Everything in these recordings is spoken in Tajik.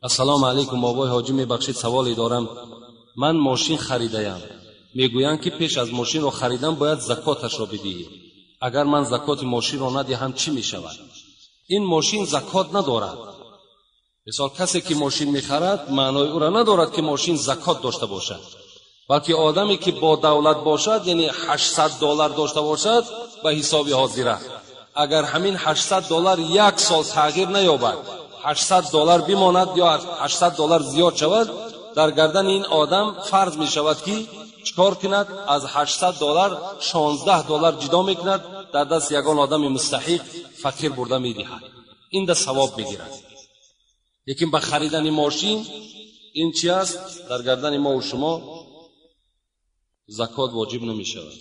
Ассалому алайкум, бобои ҳоҷӣ, мебахшед, саволе дорам. Ман мошин харидаям. Мегӯянд, ки пеш аз мошинро харидан бояд закоташро бидиҳӣ. Агар ман закоти мошинро надиҳам, чӣ мешавад? Ин мошин закот надорад. Мисол, касе ки мошин мехарад, маънои ӯро надорад, ки мошин закот дошта бошад, балки одаме ки бо давлат бошад, яъне $800 дошта бошад ба ҳисоби ҳозира, агар ҳамин $800 як сол тағйир наёбад, $800 бимонад ё $800 зиёд шавад, дар гардани ин одам фарз мешавад, ки чикор кунад? Аз $800 $16 ҷудо мекунад, дар даст ягон одами мустаҳиқ фақир бурда медиҳад. Ин да савоб мегирад. Лекин ба харидани мошин ин чи аст? Дар гардани мо ва шумо закот воҷиб намешавад.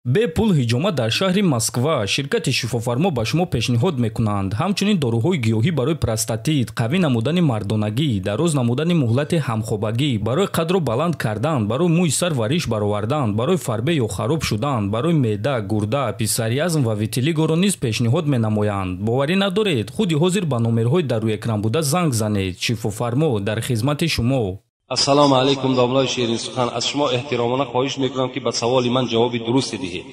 Бепул ҳиҷома дар шаҳри Москва. Ширкати Шифофармо ба шумо пешниҳод мекунанд. Ҳамчунин доруҳои гиёҳӣ барои простатит, қавӣ намудани мардонагӣ, дароз намудани муҳлати ҳамхобагӣ, барои қадро баланд кардан, барои мӯи сар ва риш баровардан, барои фарбе ё хароб шудан, барои меъда, гурда, псориазм ва витилигоро низ пешниҳод менамоянд. Боварӣ надоред? Худи ҳозир ба номерҳои дар рӯи экран буда занг занед. Шифофармо дар хизмати шумо. Ассалому алайкум, домлаи Ширинсухан. Аз шумо эҳтиромона хоҳиш мекунам, ки ба саволи ман ҷавоби дурусте диҳед.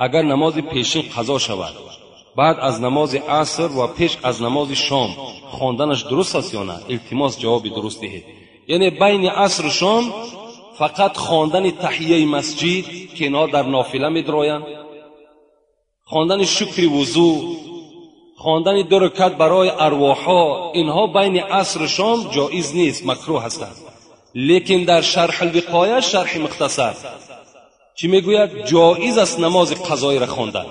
Агар намози пешин қазо шавад, баъд аз намози аср ва пеш аз намози шом хонданаш дуруст аст ё на? Илтимос, ҷавоби дуруст диҳед. Яъне байни асру шом фақат хондани таҳияи масҷид, ки инҳо дар нофила медроянд, хондани шукри вузӯ, хондани ду ракат барои арвоҳҳо, инҳо байни асру шом ҷоиз нест, макрӯҳ ҳастанд. Лекин дар шарҳ алвиқоя, шарҳи мухтасар чӣ мегӯяд? Ҷоиз аст намози қазоиро хондан.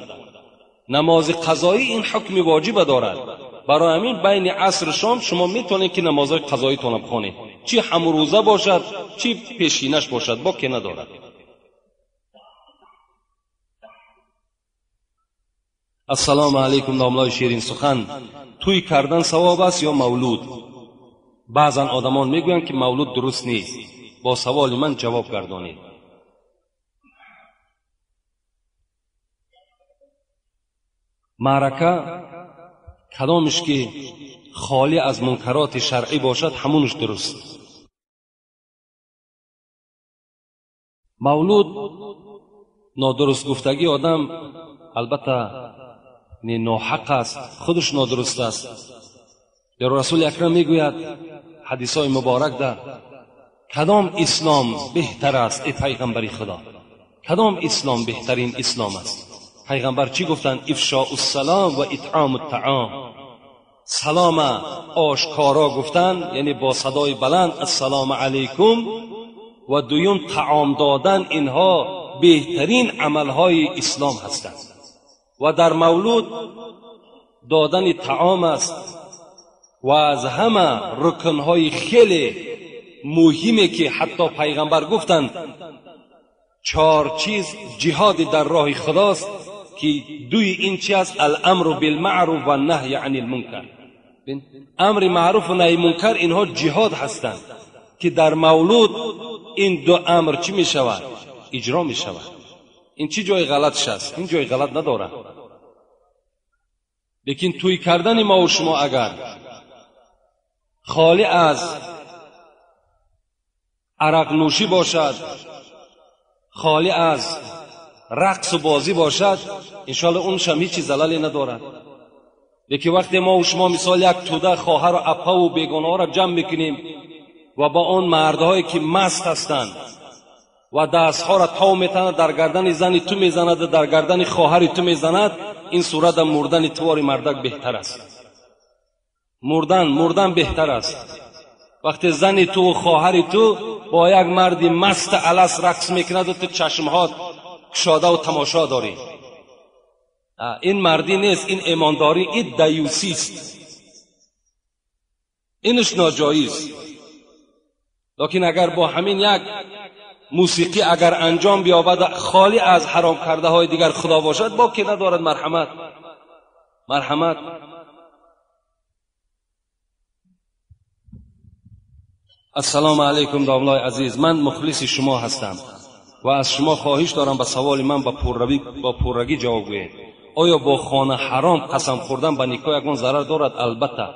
Намози қазоӣ ин ҳукми воҷиба дорад. Барои ҳамин байни асру шом шумо метавонед, ки намозҳои қазоитонро бихонед, чӣ ҳамрӯза бошад, чӣ пешинаш бошад, боке надорад. Ассалому алайкум, домлаи Ширинсухан. Тӯй кардан савоб аст ё мавлуд? Баъзан одамон мегӯянд, ки мавлуд дуруст нест. Бо саволи ман ҷавоб гардонед. Маърака кадомеш ки холӣ аз мункароти шаръӣ бошад, ҳамунаш дуруст. Мавлуд нодуруст гуфтагӣ одам албатта ноҳақ аст, худаш нодуруст аст. Расули акрам мегӯяд ҳадисҳои муборак да: кадом ислом беҳтар аст, эй пайғамбари худо? Кадом ислом беҳтарин ислом аст? Пайғамбар чӣ гуфтанд? Ифшоу ссалом ва итъому ттаом. Салома ошкоро гуфтан, яъне бо садои баланд ассалому алайкум, ва дуюм таом додан, инҳо беҳтарин амалҳои ислом ҳастанд. Ва дар мавлуд додани таом аст ва аз ҳама рукнҳои хеле муҳиме, ки ҳатто пайғамбар гуфтанд чор чиз ҷиҳоди дар роҳи худост, ки дуи ин чи аст? Аламру билмаъруф ва наҳй ани лмункар. Амри маъруф ва наҳи мункар инҳо ҷиҳод ҳастанд, ки дар мавлуд ин ду амр чӣ мешавад? Иҷро мешавад. Ин чӣ ҷои ғалатш аст? Ин ҷои ғалат надорад. Лекин тӯй кардани мо ва шумо агар холӣ аз арақнӯшӣ бошад, холӣ аз рақсу бозӣ бошад, иншоалло уншам ҳеҷ чиз залале надорад. Лекин вақте мо ва шумо мисол як тӯда хоҳару апаву бегонаҳоро ҷамъ мекунем ва ба он мардҳое ки маст ҳастанд ва дастҳоро тов метанад, дар гардани зани ту мезанад, дар гардани хоҳари ту мезанад, ин сурата мурдани тувори мардак беҳтар аст. Мурдан беҳтар аст. Вақте зани ту ва хоҳари ту бо як марди маст алас рақс мекунаду ту чашмҳот кушодаву тамошо дорӣ, ин мардӣ нест, ин имондорӣ, ин даюсист, инаш ноҷоиз. Лекин агар бо ҳамин як мусиқӣ агар анҷом биёбад, холӣ аз ҳаром кардаҳои дигар худо бошад, боке надорад. Марҳамат, марҳамат. Ассалому алайкум, домлаи азиз. Ман мухлиси шумо ҳастам ва аз шумо хоҳиш дорам ба саволи ман бо пуррагӣ ҷавоб гӯед. Оё бо хона ҳаром қасам хӯрдан ба никоҳ ягон зарар дорад? Албатта.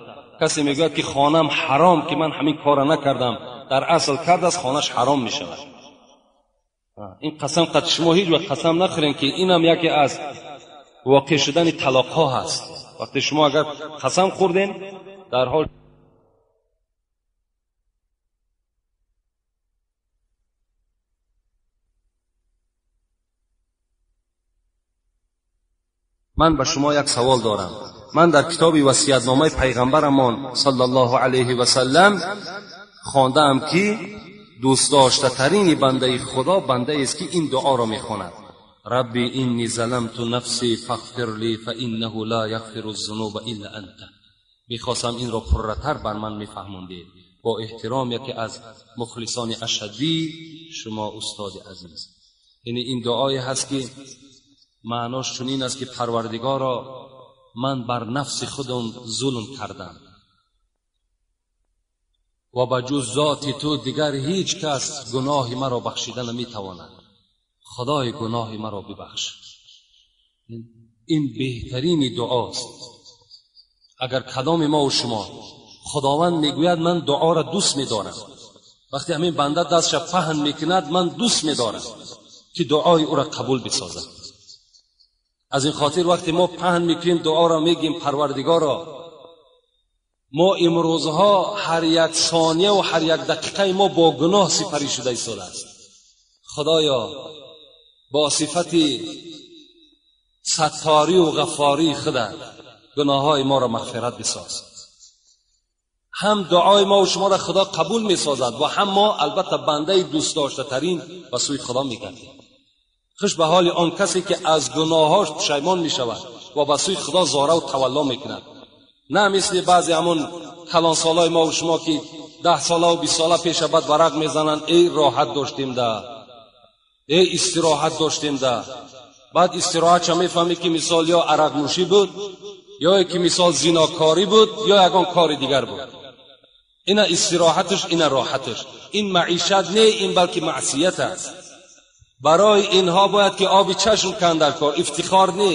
Касе мегӯяд ки хонам ҳаром, ки ман ҳамин корро накардам, дар асл кардааст, хонаш ҳаром мешавад. Ин қасам қад шумо ҳеҷ вақт қасам нахӯред, ки инам яке аз воқеъ шудани талоқҳо ҳаст. Вақте шумо агар қасам хӯрдем, дар ҳол ман ба шумо як савол дорам. Ман дар китоби васиятномаи пайғамбарамон саллаллоҳу алайҳи васаллам хондаам, ки дӯстдоштатарини бандаи Худо бандаест, ки ин дуоро мехонад: Рабби инни заламту нафси фағфир ли фаиннаҳу ла яғфиру зунуба илла анта. Мехостам инро пурратар бар ман мефаҳмондед. Бо эҳтиром яке аз мухлисони ашаддии шумо, устоди азиз. Яъне ин дуое ҳаст, ки маънош чунин аст, ки Парвардигоро, ман бар нафси худам зулм кардам ва ба ҷуз зоти ту дигар ҳеҷ кас гуноҳи маро бахшида наметавонад. Худои гуноҳи маро бибахш. Ин беҳтарини дуост. Агар кадоми мо ва шумо, Худованд мегӯяд ман дуоро дӯст медорам. Вақте ҳамин банда дастша паҳн мекунад, ман дӯст медорам ки дуои ӯро қабул бисозад. Аз ин хотир вақте мо паҳн мекунем дуоро, мегӯем Парвардигоро, мо имрӯзҳо ҳар як сония ва ҳар як дақиқаи мо бо гуноҳ сипарӣ шуда истодааст. Худоё, бо сифати сатторӣ ва ғаффории худат гуноҳҳои моро мағфират бисоз. Ҳам дуои мо ва шуморо Худо қабул месозад ва ҳам мо албатта бандаи дӯстдоштатарин ба сӯи Худо мегардем. Хуш ба ҳоли он касе, ки аз гуноҳҳош пушаймон мешавад ва ба сӯи Худо зора ва тавалло мекунад. На мисли баъзе ҳамон калонсолҳои мо ва шумо, ки 10 сола ва 20 сола пеша баъд варақ мезананд: эй роҳат доштем да, эй истироҳат доштем да. Баъд истироҳатша мефаҳмӣ, ки мисол ё арақнӯшӣ буд, ё ки мисол зинокорӣ буд, ё ягон кори дигар буд. Ина истироҳаташ, ина роҳаташ. Ин маишат не, ин балки маъсият аст. Барои инҳо бояд ки оби чашм канд дар кор, ифтихор не.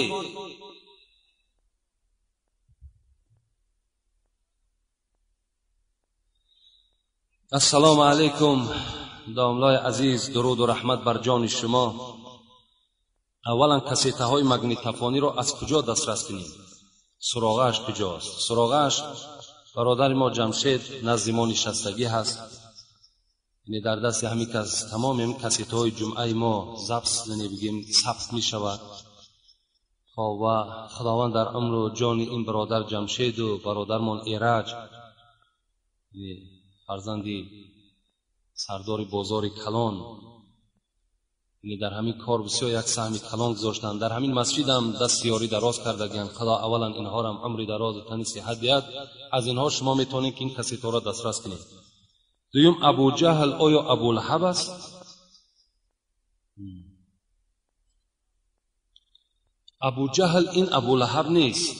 Ассалому алайкум домлои азиз, дуруду раҳмат бар ҷони шумо. Аввалан кассетаҳои магнитофониро аз куҷо дастрас кунем? Суроғааш куҷост? Суроғааш бародари мо Ҷамшед назди мо нишастагӣ ҳаст. Яъне дар дасти ҳамин кас тамоми ҳамин кассетаҳои ҷумъаи мо забт, яъне бигем сабт мешавад. Хоб, ва Худованд дар умру ҷони ин бародар Ҷамшеду бародармон Эраҷ, фарзанди сардори бозори калон, яъне дар ҳамин кор бисёр як саҳми калон гузоштанд. Дар ҳамин масҷидам дасти ёрӣ дароз кардагианд. Худо аввалан инҳорам умри дарозу тани сиҳат диҳад. Аз инҳо шумо метавонед ки ин кассетаҳоро дастрас кунед. Дуюм, Абуҷаҳл оё Абулаҳаб аст? Абуҷаҳл ин Абулаҳаб нест.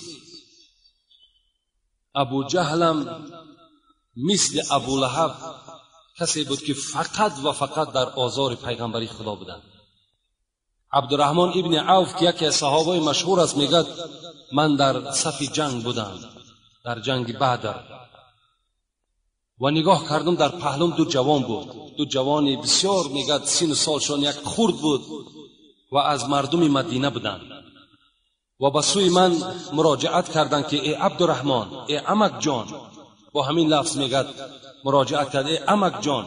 Абуҷаҳлам мисли Абулаҳаб касе буд, ки фақат ва фақат дар озори пайғамбари Худо буданд. Абдураҳмон ибни Авф, ки яке аз саҳобаи машҳур аст, мегӯяд ман дар сафи ҷанг будам, дар ҷанги Бадр, ва нигоҳ кардам, дар паҳлум ду ҷавон буд, ду ҷавони бисёр, мегӯяд, сину солшон як хурд буд ва аз мардуми Мадина буданд. Ва ба сӯи ман муроҷиат карданд, ки эй Абдураҳмон, эй амакҷон, бо ҳамин лафз мегӯяд муроҷиат кард: эй амакҷон,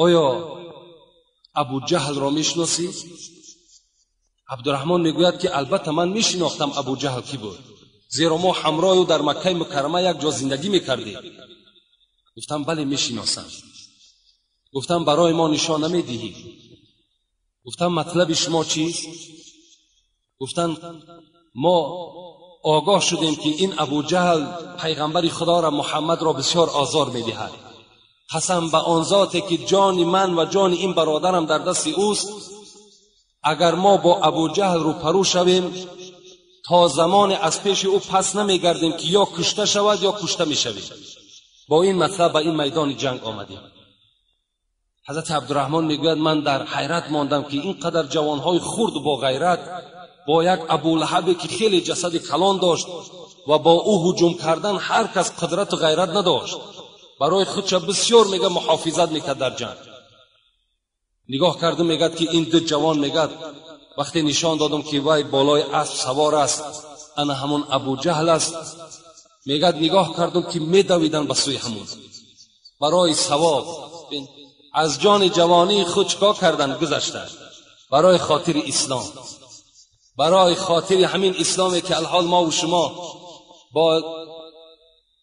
оё Абуҷаҳлро мешиносӣ? Абдураҳмон мегӯяд, ки албатта ман мешинохтам Абуҷаҳл кӣ буд, зеро мо ҳамроҳ ӯ дар Маккаи Мукаррама як ҷо зиндагӣ мекардем. Гуфтам бале мешиносам. Гуфтам барои мо нишон намедиҳӣ? Гуфтам матлаби шумо чист? Гуфтанд мо огоҳ шудем, ки ин Абуҷаҳл пайғамбари Худоро Муҳаммадро бисёр озор медиҳад. қасам ба он зоте, ки ҷони ман ва ҷони ин бародарам дар дасти ӯст, агар мо бо Абуҷаҳл рӯпарӯ шавем, то замоне аз пеши ӯ пас намегардем, ки ё кушта шавад ё кушта мешавем. Бо ин матлаб ба ин майдони ҷанг омадем. Ҳазрати Абдураҳмон мегӯяд ман дар ҳайрат мондам, ки ин қадар ҷавонҳои хурд бо ғайрат, با یک ابولهبی که خیلی جسد کلان داشت و با او هجوم کردن هر کس قدرت و غیرت نداشت، برای خودش بسیار میگه محافظت میکرد در جنگ. نگاه کردم میگد که این دو جوان، میگد وقتی نشان دادم که وای بالای اسب سوار است، انا همون ابو جهل است، میگد نگاه کردم که میدویدن به سوی همون برای ثواب. از جان جوانی خود چکا کردن گذشتن برای خاطر اسلام، برای خاطر همین اسلامی که الحال ما و شما با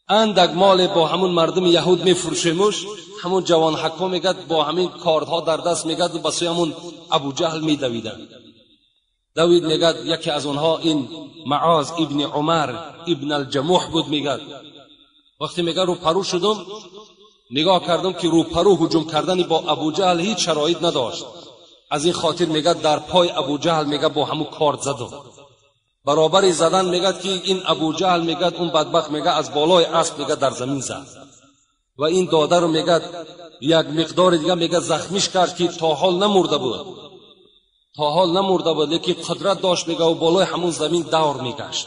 اندک مال با همون مردم یهود میفروشیمش، همون جوان حکا میگد با همین کاردها در دست میگد و به سوی همون ابو جهل میدویدن. دوید میگد یکی از اونها این معاذ ابن عمر ابن الجموح بود. میگد وقتی میگد رو پرو شدم، نگاه کردم که رو پرو هجوم کردن با ابو جهل هیچ شرایط نداشت. از این خاطر میگد در پای ابو جهل میگد با همون کارد زدم. برابر زدن میگد که این ابو جهل میگد اون بدبخت میگد از بالای اسب میگد در زمین زد و این داده رو میگد یک مقدار دیگه میگد زخمیش کرد که تا حال نمرده بود، تا حال نمرده بود، لیکن قدرت داشت میگه و بالای همون زمین دور میگشت.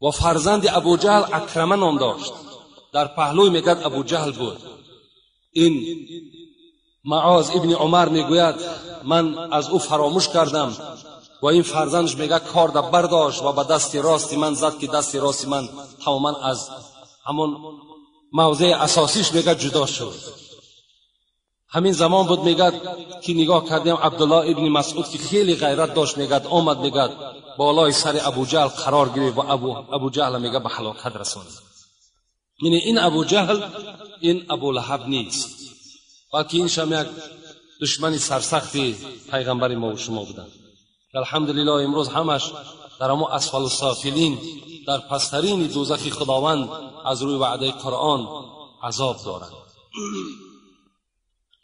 و فرزند ابو جهل عکرمه نام داشت، در پهلوی میگد ابو جهل بود. این معاذ ابن عمر میگوید من از او فراموش کردم و این فرزندش میگه کارد برداشت و به دست راست من زد که دست راست من تماما از همون موضع اساسیش میگه جدا شد. همین زمان بود میگه که نگاه کردیم عبدالله ابن مسعود که خیلی غیرت داشت میگه آمد میگه بالای سر ابو جهل قرار گرفت و ابو جهل میگه به هلاکت رساند. یعنی این ابو جهل این ابو لهب نیست، بلکه این شم یک دشمن سرسختی پیغمبر ما و شما بودند. الحمدلله امروز همش در امو اسفل السافلین، در پسترین دوزخ خداوند از روی وعده قرآن عذاب دارند.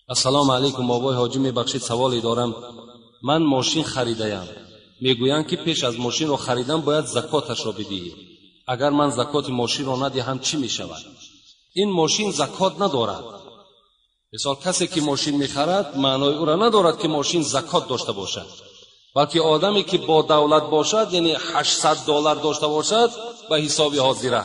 السلام علیکم بابای حاجی، میبخشید سوالی دارم. من ماشین خریدم، میگویند که پیش از ماشین رو خریدن باید زکاتش را بدهی. اگر من زکات ماشین را ندهم چی میشود؟ این ماشین زکات ندارد. مثال کسی که ماشین میخرد معنای او را ندارد که ماشین زکات داشته باشد، بلکه آدمی که با دولت باشد، یعنی $800 داشته باشد به حساب حاضره،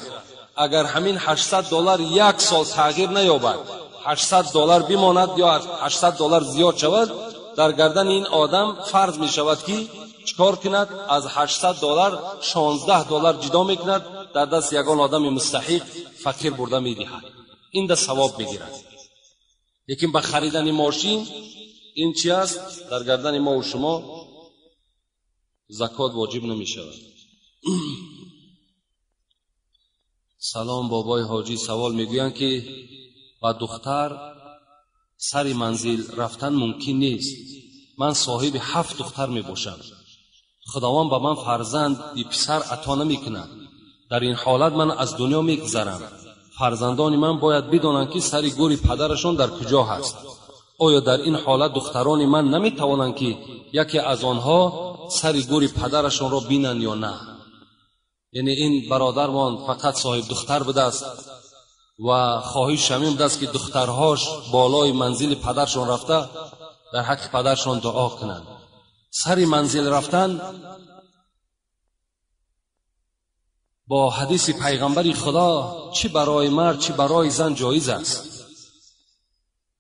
اگر همین $800 یک سال تغییر نیابد، $800 بماند یا $800 زیاد شود، در گردن این آدم فرض می شود که چکار کند؟ از $800 $16 جدا میکند، در دست یگان آدم مستحق فقیر برده میدهد، این ده ثواب میگیرد. لیکن به خریدن ماشین این چی است؟ در گردن ما و شما زکات واجب نمی شود. سلام بابای حاجی، سوال میگویند که با دختر سر منزل رفتن ممکن نیست. من صاحب 7 دختر می باشم، خداوند به من فرزند پسر عطا نمی کند. در این حالت من از دنیا می گذرم. فرزندان من باید بدانند که سر گور پدرشان در کجا هست. آیا در این حالت دختران من نمی توانند که یکی از آنها سر گور پدرشان را بینند یا نه؟ یعنی این برادرمان فقط صاحب دختر بوده است و خواهش همین بوده است که دخترهاش بالای منزل پدرشان رفته در حق پدرشان دعا کنند. سر منزل رفتن با حدیث پیغمبر خدا چی برای مرد چی برای زن جایز است،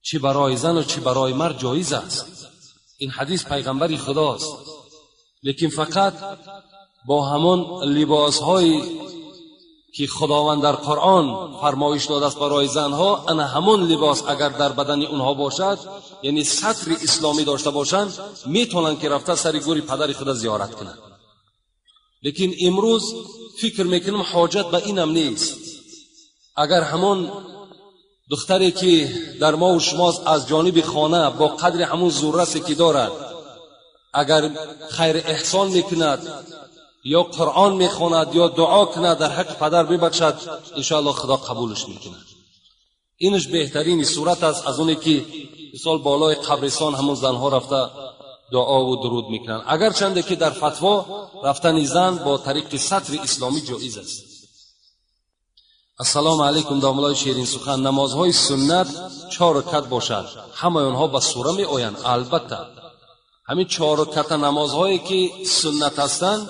چی برای زن و چی برای مرد جایز است. این حدیث پیغمبر خداست، لیکن فقط با همان لباس هایی که خداوند در قرآن فرمایش داده است برای زنها، انا همون لباس اگر در بدن اونها باشد، یعنی ستر اسلامی داشته باشند، میتونن که رفته سر گور پدر خود زیارت کنند. لیکن امروز فکر میکنم حاجت به اینم نیست. اگر همون دختری که در ما و شماست از جانب خانه با قدر همون زوررسی که دارد، اگر خیر احسان میکند یا قرآن میخواند یا دعا کند در حق پدر ببخشد، انشاءالله خدا قبولش میکند. اینش بهترین صورت است از اونی که مثال بالای قبرستان همون زنها رفته دعا و درود میکنند. اگر چنده که در فتوا رفتن زن با طریق ستر اسلامی جایز است. السلام علیکم داملای شیرین سخن، نمازهای سنت 4 رکعت باشد، همه آنها به سوره می آیند؟ البته Ҳамин чор ракъата намозҳое ки суннат ҳастанд,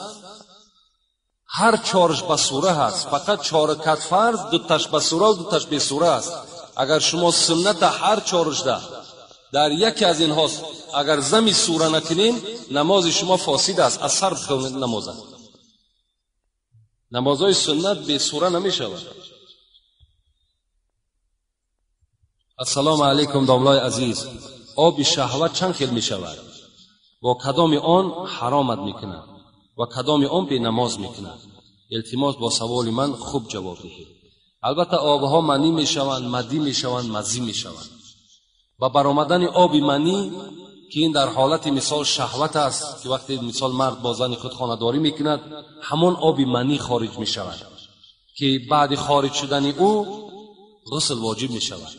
ҳар чораш ба сура ҳаст. Фақат чор ракъат фарз, дуташ ба сура ва дуташ бесура аст. Агар шумо сунната ҳар чорашда дар яке аз инҳост, агар зами сура накунед, намози шумо фосид аст, аз сар бихонед намоза. Намозҳои суннат бесура намешавад. Ассалому алайкум домлаи азиз. Оби шаҳват чанд хел мешавад? Бо кадоми он ҳаромат мекунад ва кадоми он бенамоз мекунад? Илтимос бо саволи ман хуб ҷавоб диҳед. Албатта обҳо манӣ мешаванд, мадӣ мешаванд, мазӣ мешаванд. Ба баромадани оби манӣ, ки ин дар ҳолати мисол шаҳват аст, ки вақте мисол мард бо зани худ хонадорӣ мекунад, ҳамон оби манӣ хориҷ мешавад, ки баъди хориҷ шудани ӯ ғусл воҷиб мешавад.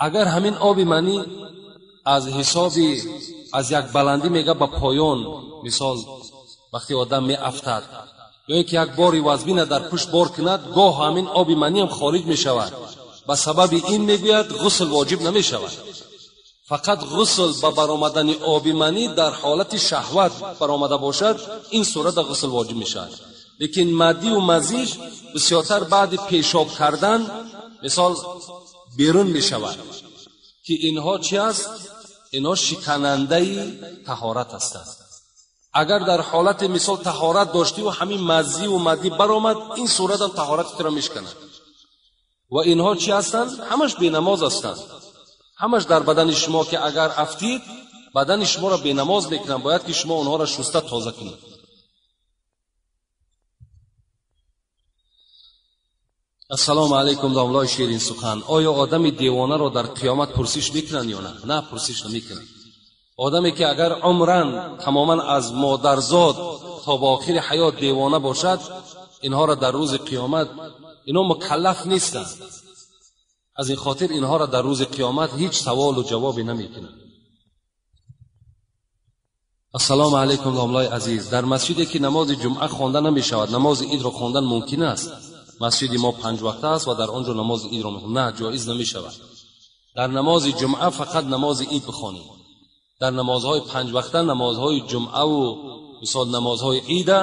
Агар ҳамин оби манӣ аз ҳисоби аз як баландӣ мега ба поён, мисол вақте одам меафтад ё ин ки як бори вазбина дар пушт бор кунад, гоҳ ҳамин оби манӣ ҳам хориҷ мешавад. Ба сабаби ин мегӯяд ғусл воҷиб намешавад. Фақат ғусл ба баромадани оби манӣ дар ҳолати шаҳват баромада бошад, ин сурата ғусл воҷиб мешавад. Лекин мадӣ мазиш бисёртар баъди пешоб кардан мисол берун мешавад, ки инҳо чи аст? Инҳо шиканандаи таҳорат ҳастанд. Агар дар ҳолати мисол таҳорат доштиву ҳамин мазиву мадӣ баромад, ин суратам таҳорати туро мешканад. Ва инҳо чи ҳастанд? Ҳамаш бенамоз ҳастанд. Ҳамаш дар бадани шумо ки агар афтид, бадани шуморо бенамоз мекунанд. Бояд ки шумо онҳоро шуста тоза кунед. Ассалому алайкум домлаи ширин сухан. Оё одами девонаро дар қиёмат пурсиш мекунанд ё на? На, пурсиш намекунанд. Одаме ки агар умран тамоман аз модарзод то ба охири ҳаёт девона бошад, инҳоро дар рӯзи қиёмат, инҳо мукаллаф нестанд. Аз ин хотир инҳоро дар рӯзи қиёмат ҳеҷ саволу ҷавобе намекунанд. Ассалому алайкум домлаи азиз. Дар масҷиде ки намози ҷумъа хонда намешавад, намози идро хондан мумкин аст? Масҷиди мо панҷ вақта аст ва дар он ҷо намози идро мехонем. На, ҷоиз намешавад. Дар намози ҷумъа фақат намози ид бихонем. Дар намозҳои панҷ вақта, намозҳои ҷумъаву мисол намозҳои ида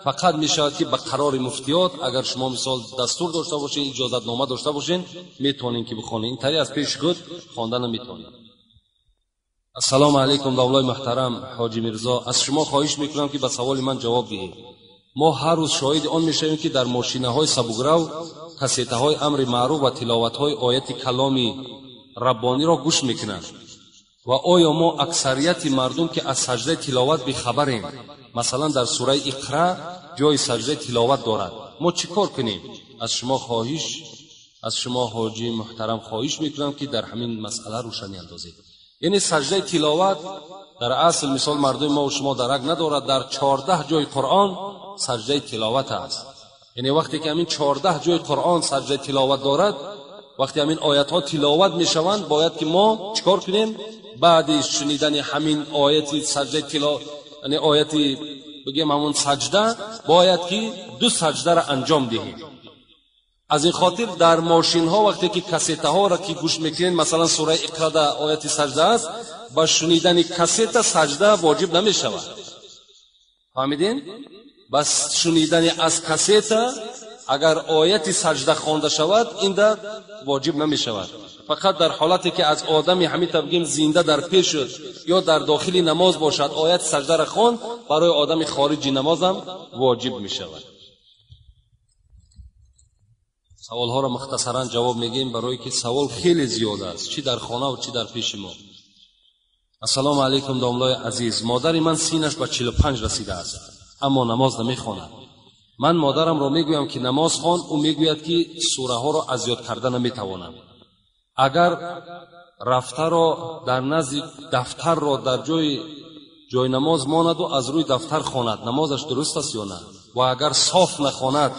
фақат мешавад ки ба қарори муфтиёт, агар шумо мисол дастур дошта бошед, иҷозатнома дошта бошед, метавонед ки бихонед. Ин тари аз пеши худ хонда наметавонед. Ассалому алайкум домлаи муҳтарам ҳоҷи Мирзо. Аз шумо хоҳиш мекунам ки ба саволи ман ҷавоб диҳед. Мо ҳар рӯз шоҳиди он мешавем, ки дар мошинаҳои сабукрав кассетаҳои амри маъруф ва тиловатҳои ояти каломи раббониро гӯш мекунанд. Ва оё мо аксарияти мардум ки аз саҷдаи тиловат бихабарем, масалан дар сураи Иқра ҷои саҷдаи тиловат дорад, мо чӣ кор кунем? Аз шумо ҳоҷи муҳтарам хоҳиш мекунам ки дар ҳамин масъала рӯшанӣ андозед. Яъне саҷдаи тиловат дар асл мисол мардуми мо шумо дарак надорад, дар 14 ҷои Қуръон саҷдаи тиловат аст. Яъне вақте ки ҳамин 14 ҷои Қуръон саҷдаи тиловат дорад, вақте ҳамин оятҳо тиловат мешаванд, бояд ки мо чӣ кор кунем? Баъди шунидани ҳамин ояти саҷдаи тиловат, яъне ояти бигем ҳамон саҷда, бояд ки ду саҷдаро анҷом диҳем. Аз ин хотир дар мошинҳо вақте ки кассетаҳоро ки гӯш мекунед, масалан сураи Иқрада ояти саҷда аст, ба шунидани кассета саҷда воҷиб намешавад. Фаҳмидин? Ба шунидани аз кассета агар ояти саҷда хонда шавад, ин да воҷиб намешавад. Фақат дар ҳолате ки аз одами ҳамин табгим зинда дар пеш шуд ё дар дохили намоз бошад, ояти саҷдаро хонд, барои одами хориҷи намозам воҷиб мешавад. Саволҳоро мухтасаран ҷавоб мегӯем, барое ки савол хеле зиёд аст, чӣ дар хона ва чӣ дар пеши мо. Ассалому алайкум домлаи азиз. Модари ман синаш ба 45 расидааст, аммо намоз намехонад. Ман модарамро мегӯям ки намоз хон, ӯ мегӯяд ки сураҳоро аз ёд карда наметавонам. Агар рафтаро дар назди дафтарро дар ҷои намоз монаду аз рӯи дафтар хонад, намозаш дуруст аст ё на? Ва агар соф нахонад,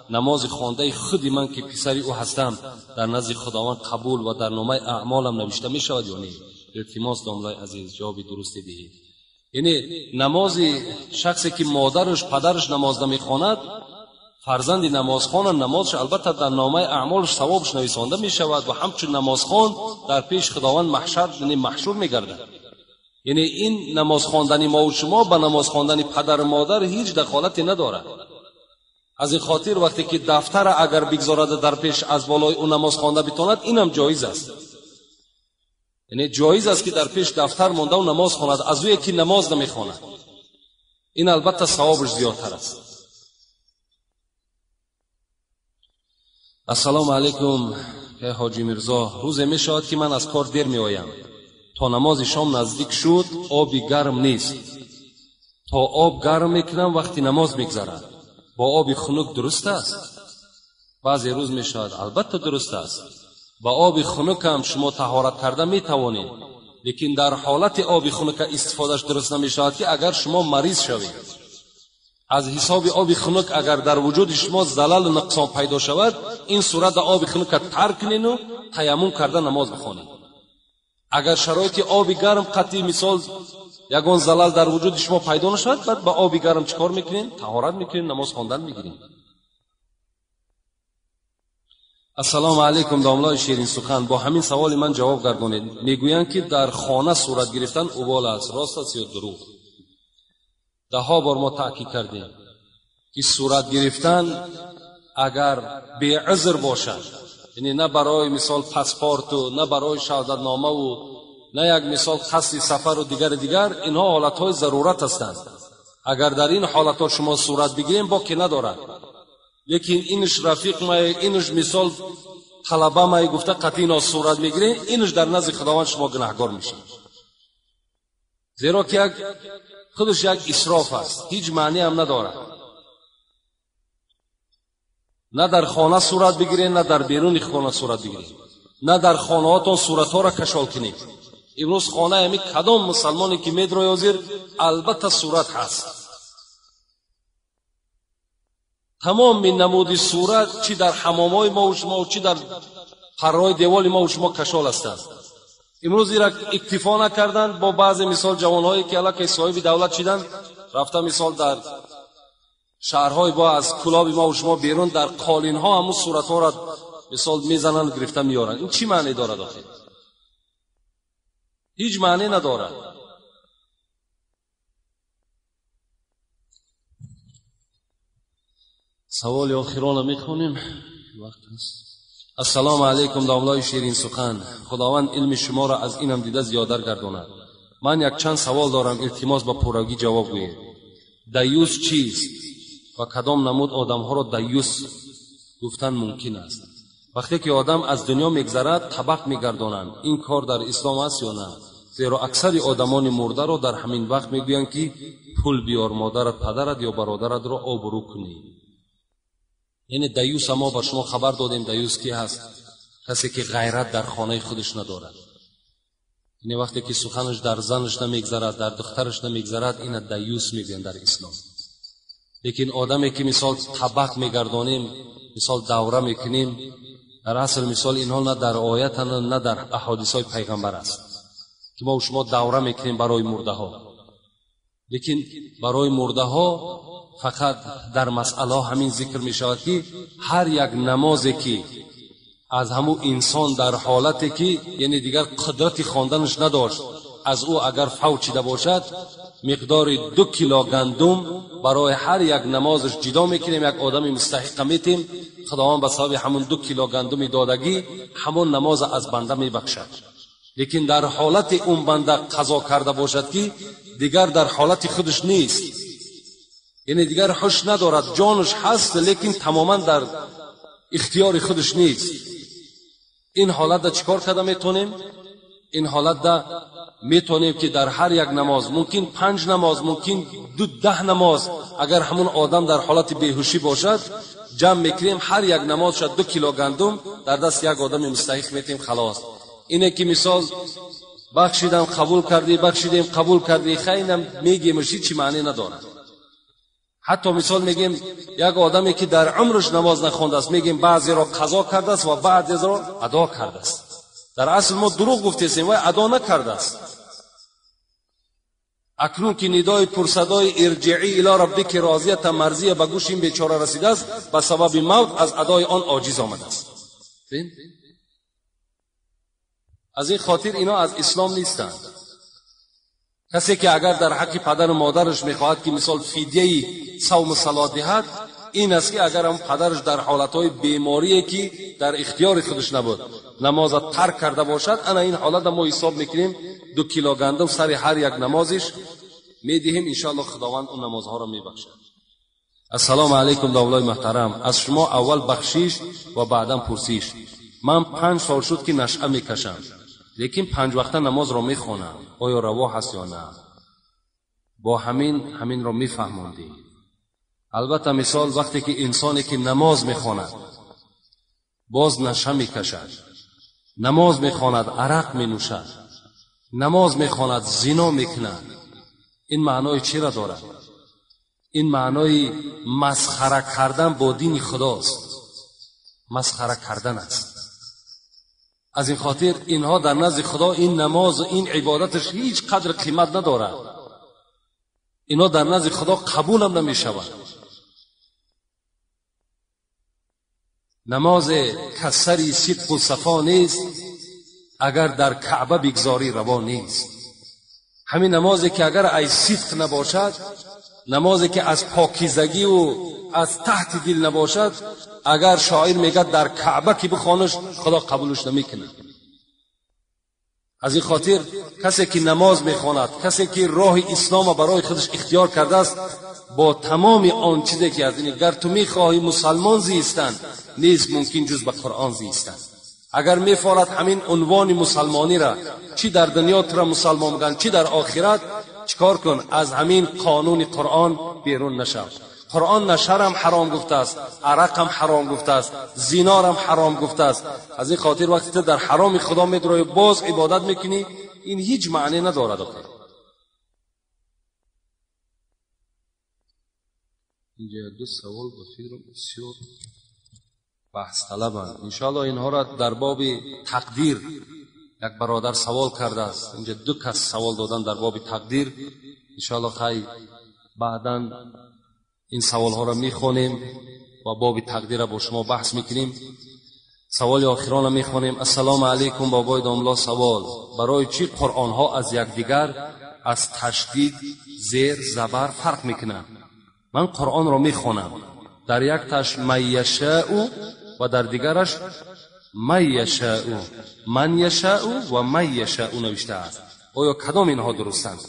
намози хондаи худи ман ки писари ӯ ҳастам дар назди Худованд қабул ва дар номаи аъмолам навишта мешавад ё не? Илтимос домлаи азиз, ҷавоби дурусте диҳед. Яъне намози шахсе ки модараш падараш намоз намехонад, фарзанди намозхона намозаш албатта дар номаи аъмолаш савобаш нависонда мешавад ва ҳамчун намозхон дар пеши Худованд маҳшар, яъне маҳшур мегардад. Яъне ин намоз хондани мо ва шумо ба намоз хондани падар ва модар ҳеҷ дахолате надорад. Аз ин хотир вақте ки дафтар агар бигзорад дар пеш аз болои ӯ намоз хонда битонад, инам ҷоиз аст. Яъне ҷоиз аст ки дар пеш дафтар монда ва намоз хонад, аз ӯе ки намоз намехонад. Ин албатта савобаш зиёдтар аст. Ассалому алайкум ҳоҷи Мирзо. Рӯзе мешавад ки ман аз кор дер меоям. То намози шом наздик шуд, оби гарм нест. То об гарм мекунам, вақти намоз мегзарад. Бо оби хунук дуруст аст? Баъзе рӯз мешавад, албатта дуруст аст. Ба оби хунук ҳам шумо таҳорат карда метавонед, лекин дар ҳолати оби хунук истифодаш дуруст намешавад ки агар шумо мариз шавед. Аз ҳисоби оби хунук агар дар вуҷуди шумо залалу нуқсон пайдо шавад, ин сурат оби хунука тарк кунед таяммум карда намоз бихонед. Агар шароити оби гарм қатъи мисол ягон залал дар вуҷуди шумо пайдо нашавад, баъд ба оби гарм чикор мекунед? Таҳорат мекунед, намоз хондан мегиред. Ассалому алайкум домлои ширин сухан. Бо ҳамин саволи ман ҷавоб гардонед. Мегӯянд ки дар хона сурат гирифтан убол аст, рост аст ё дурӯғ? Даҳҳо бор мо таъкид кардем ки сурат гирифтан агар беузр бошад, яъне на барои мисол паспорту, на барои шаҳодатномаву, на як мисол қасди сафару дигар, инҳо ҳолатҳои зарурат ҳастанд. Агар дар ин ҳолатҳо шумо сурат бигирем, боке надорад. Лекин инш рафиқ май, инш мисол талаба май гуфта қатъи ино сурат мегирем, инш дар назди Худованд шумо гунаҳгор мешавед. Зеро ки як худаш як исроф аст, ҳеҷ маъне ҳам надорад. На дар хона сурат бигиред, на дар беруни хона сурат бигиред, на дар хонаҳотон суратҳоро кашол кунед. Имрӯз хонаи ҳамин кадом мусалмоне ки медрои ҳозир, албатта сурат ҳаст. Тамоми намуди сурат чӣ дар ҳамомҳои мо ва шумо, чӣ дар парраҳои деволи мо ва шумо кашол ҳастанд. Имрӯз ира иктифо накарданд бо баъзе мисол ҷавонҳое ки аллакай соҳиби давлат шиданд, рафта мисол дар шаҳрҳои бо аз кулоби мо ва шумо берун дар қолинҳо ҳамун суратҳоро мисол мезананд, гирифта меоранд. Ин чӣ маъне дорад охир? Ҳеҷ маъне надорад. Саволи охиронро мехонем, вақт аст. Ассалому алайкум домлои ширин сухан. Худованд илми шуморо аз инам дида зиёдтар гардонад. Ман якчанд савол дорам, илтимос ба пуррагӣ ҷавоб гӯед. Даюс чист ва кадом намуд одамҳоро даюс гуфтан мумкин аст? Вақте ки одам аз дунё мегзарад, табақ мегардонанд. Ин кор дар ислом аст ё на? Зеро аксари одамони мурдаро дар ҳамин вақт мегӯянд ки пул биёр, модарат, падарат ё бародаратро обрӯ кунӣ. Яъне даюс мо ба шумо хабар додем, даюс ки ҳаст? Касе ки ғайрат дар хонаи худаш надорад. Яъне вақте ки суханаш дар занаш намегзарад, дар духтараш намегзарад, ина даюс мегӯянд дар ислом. Лекин одаме ки мисол табақ мегардонем, мисол давра мекунем, дар асл мисол инҳо на дар оят, на дар аҳодисҳои пайғамбар аст ки мо шумо давра мекунем барои мурдаҳо. Лекин барои мурдаҳо фақат дар масъалаҳо ҳамин зикр мешавад ки ҳар як намозе ки аз ҳамун инсон дар ҳолате ки яъне дигар қудрати хонданаш надошт, аз ӯ агар фавт шида бошад, миқдори 2 кило гандум барои ҳар як намозаш ҷидо мекунем, як одами мустаҳиқа метем. Худованд ба сабаби ҳамун 2 кило гандуми додагӣ ҳамон намоза аз банда мебахшад. Лекин дар ҳолати он банда қазо карда бошад ки дигар дар ҳолати худаш нест, яъне дигар ҳуш надорад, ҷонаш ҳаст, лекин тамоман дар ихтиёри худаш нест. Ин ҳолатда чӣ кор карда метавонем? Ин ҳолатда метавонем ки дар ҳар як намоз, мумкин 5 намоз, мумкин 10 намоз, агар ҳамун одам дар ҳолати беҳушӣ бошад, ҷамъ мекунем, ҳар як намоз шад 2 кило гандум дар даст як одами мустаҳиқ метем, халос. Ине ки мисол бахшидам қабул кардӣ, бахшидем қабул кардӣ, хайнам мегемаш, ҳеҷ маъне надорад. Ҳатто мисол мегем як одаме ки дар умраш намоз нахондааст, мегем баъзеро қазо кардааст ва баъзеро адо кардааст. Дар асл мо дурӯғ гуфтесем, вай адо накардааст. Акнун ки нидои пурсадои ирҷиӣ ило раббики розията марзия ба гӯши ин бечора расидааст, ба сабаби мавт аз адои он оҷиз омадааст. Аз ин хотир ино аз ислом нестанд. Касе ки агар дар ҳаққи падару модараш мехоҳад ки мисол фидияи савму салот диҳад, ин аст ки агар ҳам падараш дар ҳолатҳои беморие ки дар ихтиёри худаш набуд намоза тарк карда бошад, ана ин ҳолата мо ҳисоб мекунем 2 кило гандум сари ҳар як намозиш медиҳем, иншоаллоҳ Худованд он намозҳоро мебахшад. Ассалому алайкум довлои муҳтарам, аз шумо аввал бахшиш ва баъдан пурсиш. Ман 5 сол шуд ки нашъа мекашам, лекин 5 вақта намозро мехонам, оё раво ҳаст ё на? Бо ҳаминро мефаҳмондем. Албатта мисол вақте ки инсоне ки намоз мехонад боз наша мекашад, намоз мехонад арақ менӯшад, намоз мехонад зино мекунад, ин маънои чиро дорад? Ин маънои масхара кардан бо дини Худост, масхара кардан аст. Аз ин хотир инҳо дар назди Худо ин намоз ва ин ибодаташ ҳеҷ қадр қимат надорад. Инҳо дар назди Худо қабулам намешавад. Намозе касари сидқу сафо нест, агар дар Каъба бигзорӣ раво нест. Ҳамин намозе ки агар аз сидқ набошад, намозе ки аз покизагиву аз таҳти дил набошад, агар шоир мегӯяд дар Каъба ки бихонаш, Худо қабулш намекунад. Аз ин хотир касе ки намоз мехонад, касе ки роҳи ислома барои худаш ихтиёр кардааст, бо тамоми он чизе ки аз ин гар ту мехоҳӣ мусалмон зистан, нест мумкин ҷуз ба Қуръон зистан. Агар мефорад ҳамин унвони мусалмониро, чӣ дар дунё тура мусалмон мегӯянд, чӣ дар охират, чикор кун? Аз ҳамин қонуни Қуръон берун нашав. Қуръон нашарам ҳаром гуфтааст, арақам ҳаром гуфтааст, зинорам ҳаром гуфтааст. Аз ин хотир вақте ту дар ҳароми Худо медроӣ боз ибодат мекунӣ, ин ҳеҷ маъне надорад. Инҷа 2 савол ба фикрам бисёр баҳсталабанд. Иншоаллоҳ инҳоро дар боби тақдир як бародар савол кардааст. Инҷа 2 кас савол додан дар боби тақдир. Иншоаллоҳ хай баъдан ин саволҳоро мехонем ва боби тақдирро бо шумо баҳс мекунем. Саволи охиронро мехонем. Ассалому алайкум бобои домло, савол: барои чӣ қуръонҳо аз якдигар аз ташдид, зер, забар фарқ мекунанд? Ман қуръонро мехонам, дар якташ ман яшаъу ва дар дигараш ман яшаъу, ман яшаъу ва ман яшаъу навиштааст. Оё кадом инҳо дурустанд?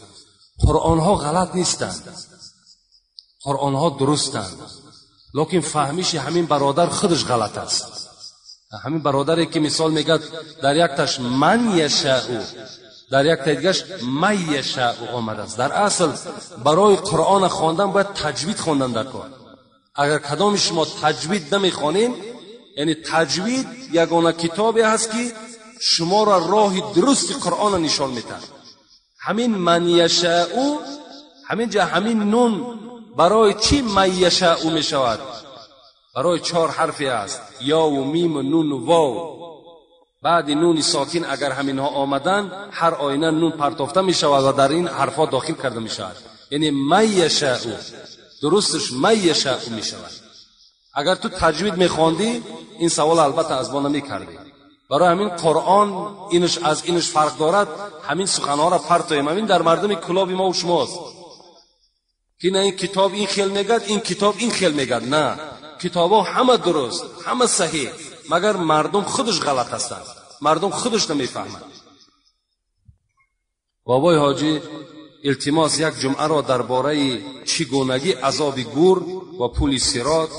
Қуръонҳо ғалат нестанд, қуръонҳо дурустанд, лекин фаҳмиши ҳамин бародар худаш ғалат аст. Ҳамин бародаре ки мисол мегӯяд дар якташ ман яшаъу, дар яктаи дигараш ман яшаъу омадааст. Дар асл барои қуръона хондан бояд таҷвид хондан дар кор. Агар кадоми шумо таҷвид намехонед, яъне таҷвид ягона китобе ҳаст ки шуморо роҳи дурусти қуръона нишон медиҳад. Ҳамин ман яшаъу, ҳамин ҷа ҳамин нун барои чӣ ман яшаъу мешавад? Барои 4 ҳарфе аст: ёву миму нуну вов. Баъди нуни сокин агар ҳаминҳо омаданд, ҳар оина нун партофта мешавад ва дар ин ҳарфҳо дохил карда мешавад. Яъне ман яшаъу, дурусташ ман яшаъу мешавад. Агар ту таҷвид мехондӣ, ин савол албатта аз мо намекардӣ. Барои ҳамин Қуръон инаш аз инаш фарқ дорад. Ҳамин суханҳоро партоем. Ҳамин дар мардуми кулоби мо шумост ки на ин китоб ин хел мегӯяд, ин китоб ин хел мегӯяд. На, китобҳо ҳама дуруст, ҳама саҳеҳ, магар мардум худаш ғалат ҳастанд, мардум худаш намефаҳманд. Бобои ҳоҷӣ, илтимос як ҷумъаро дар бораи чӣ гунагӣ азоби гур ва пули сирот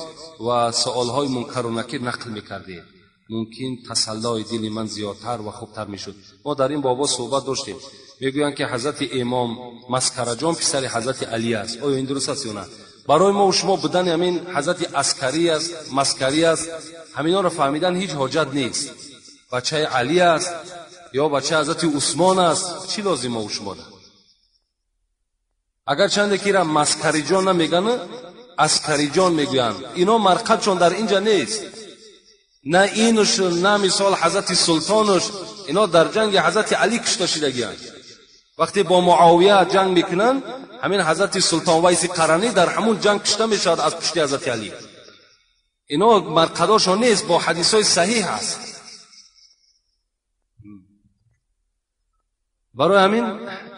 ва суолҳои мункару накир нақл мекардед. Мумкин тасаллои дили ман зиёдтар ва хубтар мешуд. Мо дар ин бобо суҳбат доштем. Мегӯянд ки ҳазрати имом Маскараҷон писари ҳазрати Алӣ аст. Оё ин дуруст аст ё на? Барои мо шумо будани ҳамин ҳазрати аскарӣ аст, маскарӣ аст, ҳаминҳоро фаҳмидан ҳеҷ ҳоҷат нест. Бачаи Алӣ аст ё бачаи ҳазрати Усмон аст, чӣ лозим мо шумо? Агарчанде ки ира маскариҷон намегӯянд, аскариҷон мегӯянд. Ино марқадшон дар инҷа нест. На инуш, на мисол ҳазрати султонуш, ино дар ҷанги ҳазрати Алӣ кушта шидагиянд. Вақте бо Муовия ҷанг мекунанд, ҳамин ҳазрати султон Вайси Қаранӣ дар ҳамун ҷанг кушта мешавад аз пушти ҳазрати Алӣ. Ино марқадошон нест, бо ҳадисҳои саҳиҳ аст. Барои ҳамин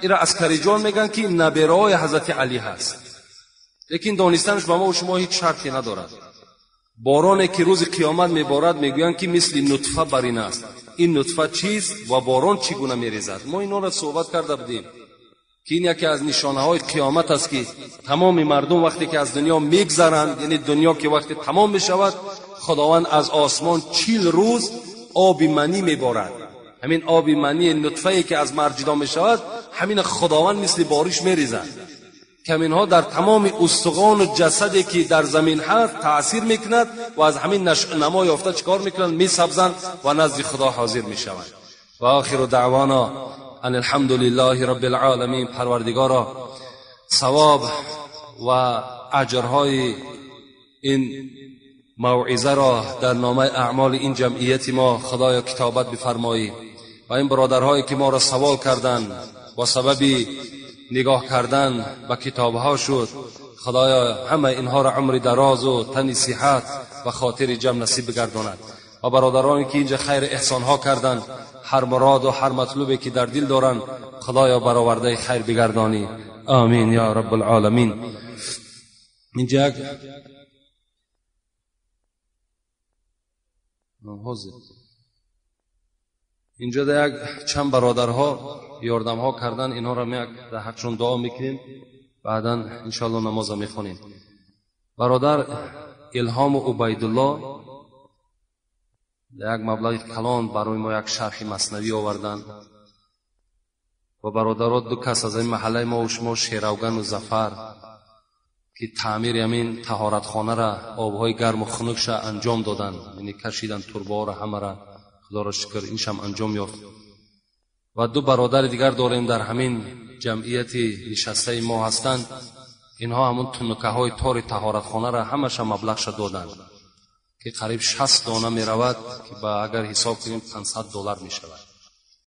ира аскариҷон мегӯянд, ки набераҳои ҳазрати Алӣ ҳаст, лекин донистанаш ба мо ва шумо ҳеҷ шарте надорад. Бороне ки рӯзи қиёмат меборад, мегӯянд, ки мисли нутфа бар ин аст. Ин нутфа чист ва борон чӣ гуна мерезад? Мо инҳоро суҳбат карда будем, ки ин яке аз нишонаҳои қиёмат аст, ки тамоми мардум вақте ки аз дунё мегзаранд, яъне дунё ки вақте тамом мешавад, худованд аз осмон 40 рӯз оби манӣ меборад. Ҳамин оби манӣ, нутфае ки аз мард ҷудо мешавад, ҳамин худованд мисли бориш мерезад, ки ҳаминҳо дар тамоми устухону ҷасаде ки дар замин ҳаст таъсир мекунад ва аз ҳамин намо ёфта чӣ кор мекунанд? Месабзанд ва назди худо ҳозир мешаванд. Ва охиру даъвона ан алҳамду лиллаҳи рабби алъоламин. Парвардигоро, савоб ва аҷрҳои ин мавъизаро дар номаи аъмоли ин ҷамъияти мо худоё китобат бифармоӣ ва ин бародарҳое ки моро савол карданд бо сабаби нигоҳ кардан ба китобҳо шуд, худоё ҳама инҳоро умри дарозу тани сиҳат ва хотири ҷамъ насиб бигардонад. Ва бародароне ки инҷа хайр эҳсонҳо карданд, ҳар муроду ҳар матлубе ки дар дил доранд, худоё баровардаи хайр бигардонӣ. Амин ё раббулъоламин. Инҷа як ҳозир инҷо як чанд бародарҳо ёрдамҳо кардан, инҳоро як дар ҳақшон дуо мекунем, баъдан иншоалло намоза мехонем. Бародар Илҳому Убайдулло як маблағи калон барои мо як шарҳи маснавӣ оварданд ва бародаро ду кас аз ин маҳаллаи мо ва шумо, Шеравгану Зафар, ки таъмири ҳамин таҳоратхонара, обҳои гарму хунукша анҷом доданд, яъне кашиданд турбаҳоро ҳамара, худоро шукр, иншам анҷом ёфт. Ва ду бародари дигар дорем дар ҳамин ҷамъияти нишастаи мо ҳастанд, инҳо ҳамун тунукаҳои тори таҳоратхонара ҳамаша маблағша доданд, ки қариб 60 дона меравад, ки ба агар ҳисоб кунем $500 мешавад.